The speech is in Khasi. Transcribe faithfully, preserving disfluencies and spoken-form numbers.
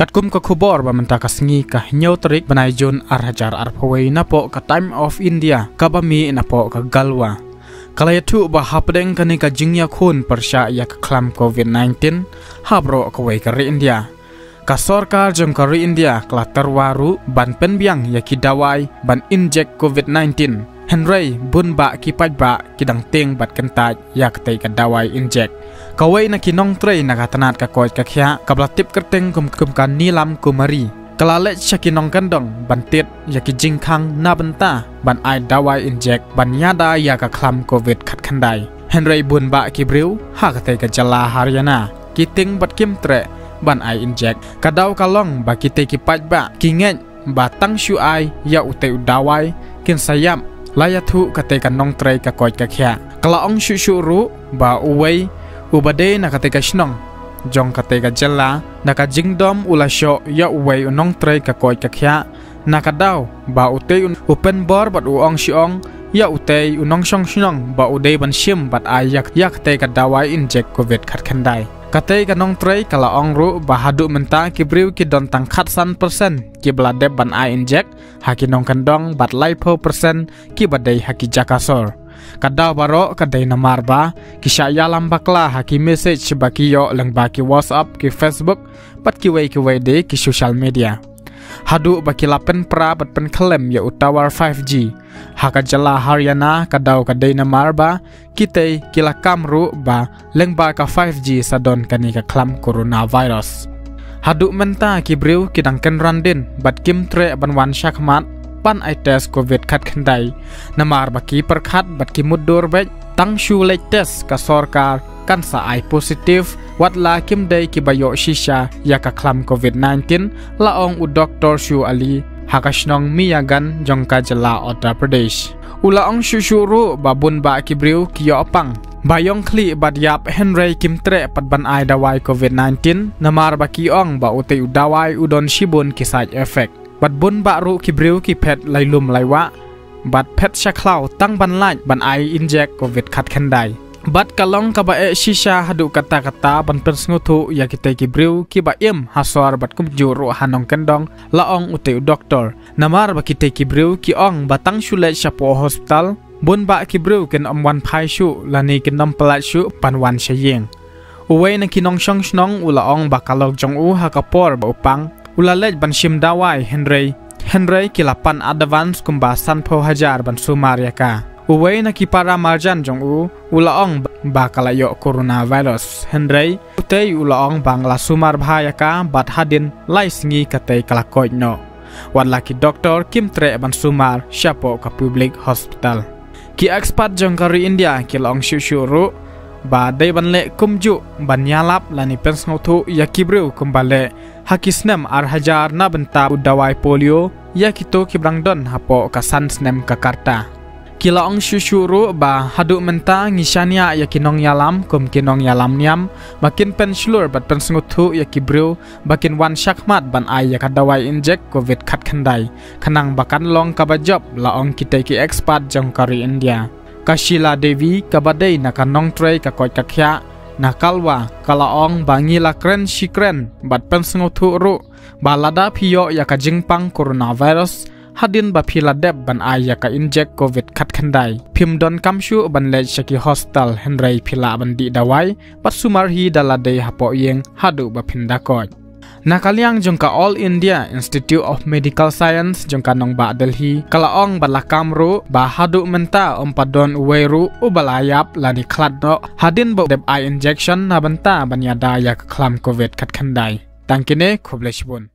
Katkum ka khubor ba mynta ka sngi ka hynñiew tarik bnai Jun ar hajar arphew wei napoh ka Time of India kaba mih napoh ka Galwa, ka la ïathuh ba hapdeng kane ka jingïakhun pyrshah ïa ka khlam covid nineteen ha baroh kawei ka ri India, ka sorkar jong ka ri India ka la tyrwa ruh ban pynbiang ïa ki dawai ban injek covid nineteen. Hynrei bun bah ki paidbah ki dang tieng bad kyntait ïa katei ka dawai injek. Kawei na ki nongtrei na ka tnat ka koit ka khiah kaba la tip kyrteng kum, kum ka Neelam Kumari, ka la leit sha ki nongkyndong ban tied ïa ki jingkhang na bynta ban ai dawai injek ban ïada ïa ka khlam covid khatkhyndai. Hynrei bun bah ki briew ha katei ka jylla Haryana ki tieng bad kim treh ban ai injek. Ka daw ka long ba kitei ki paidbah ki ngeit ba tang shu ai ïa utei u dawai kin sa ïap, la ïathuh katei ka nongtrei ka koit ka khiah. Ka la ong shuh shuh ruh ba uwei uba dei na katei ka shnong jong katei ka jylla, na ka jingdom u la shoh ïa uwei u nongtrei ka koit ka khiah, na ka daw ba utei u, u pynbor bad u ong shi ong ïa utei u nongshong shnong ba u dei ban shim bad ai ïa, ïa katei ka dawai injek covid khatkhyndai. Katei ka nongtrei ka la ong ruh ba haduh mynta ki briew ki don tang khatsan persen kiba la dep ban ai injek ha ki nongkyndong bad laiphew persen kiba dei ha ki jaka sor. Ka daw baroh ka dei namar ba ki shah ïalam bakla ha ki message ba ki ïoh lyngba ki WhatsApp, ki Facebook bad kiwei kiwei de ki social media. Haduh ba ki la pynpra bad pynkhlem ïa u tower five G ha ka jylla Haryana, ka daw ka dei namar ba kitei ki la kam ruh ba lyngba ka five G sa don kane ka khlam coronavirus. Haduh mynta ki briew ki dang kynran dien bad kim treh ban wan shakhmat ban ai test covid khatkhyndai, namar ba ki pyrkhat bad ki mutdur beit tang shu leit test ka sorkar kan sa ai positive, wat la kim dei kiba ïoh shisha ïa ka khlam covid nineteen, la ong u Doktor Shu Ali ha ka shnong Miyagan jong ka jylla Uttar Pradesh. U la ong shuh shuh ruh ba bun bah ki briew ki ïoh pang ba ïong khlieh bad ïap, hynrei kim treh pat ban ai dawai covid nineteen namar ba ki ong ba utei u dawai u don shibun ki side effect. Bad bun bah ruh ki briew ki phet lai lum lai wah bad phet sha khlaw tang ban lait ban ai injek covid khatkhyndai. Bad ka long kaba eh shisha haduh katta katta ban pynsngewthuh ïa kitei ki briew kiba im ha sor bad kumjuh ruh ha nongkyndong, la ong utei u doktor. Namar ba kitei ki briew ki ong ba tang shu leit shapoh hospital, bun bah ki briew kin ym wan phai shuh lane kin ym pyllait shuh ban wan sha ïing. Uwei na ki nongshong shnong u la ong ba ka lok jong u ha ka por ba u pang u la leit ban shim dawai, hynrei, hynrei ki la pan advance kumba sanphew hajar ban sumar ïa ka. Uwei na ki para marjan jong u u la ong ba ka la ïoh coronavirus, hynrei utei u la ong ba nga la sumar bha ïa ka bad hadien lai sngi katei ka la koit noh. Wat la ki doktor kim treh ban sumar shapoh ka public hospital. Ki expert jong ka ri India ki la ong shuh shuh ruh ba dei ban leh kumjuh ban ïalap lane pynsngewthuh ïa ki briew kumba leh ha ki snem ar hajar na bynta u dawai polio ïa kito kiba dang don hapoh ka san snem ka rta. Ki la ong shuh shuh ruh ba haduh mynta ngi shaniah ïa ki nongïalam kum ki nongïalam niam ba kin pynshlur bad pynsngewthuh ïa ki briew ba kin wan shakhmat ban ai ïa ka dawai injek covid khatkhyndai, khnang ba kan long kaba jop, la ong kitei ki expert jong ka ri India. Ka Sheila Devi kaba dei na ka nongtrei ka koit ka khiah na Galwa ka la ong ba ngi la kren shi kren bad pynsngewthuh ruh ba lada phi ïoh ïa ka jingpang coronavirus, hadien ba phi la dep ban ai ïa ka injek covid khatkhyndai, phim donkam shuh ban leit sha ki hospital, hynrei phi lah ban dih dawai bad sumar hi da lade hapoh ïing haduh ba phin da koit. Na ka liang jong ka All India Institute of Medical Science jong ka nongbah Delhi ka la ong bad la kam ruh ba haduh mynta ym pat don uwei ruh uba la ïap lane khlad noh hadien ba u dep ai injection na bynta ban ïada ïa ka khlam covid khatkhyndai. Tang kine, khublei shibun.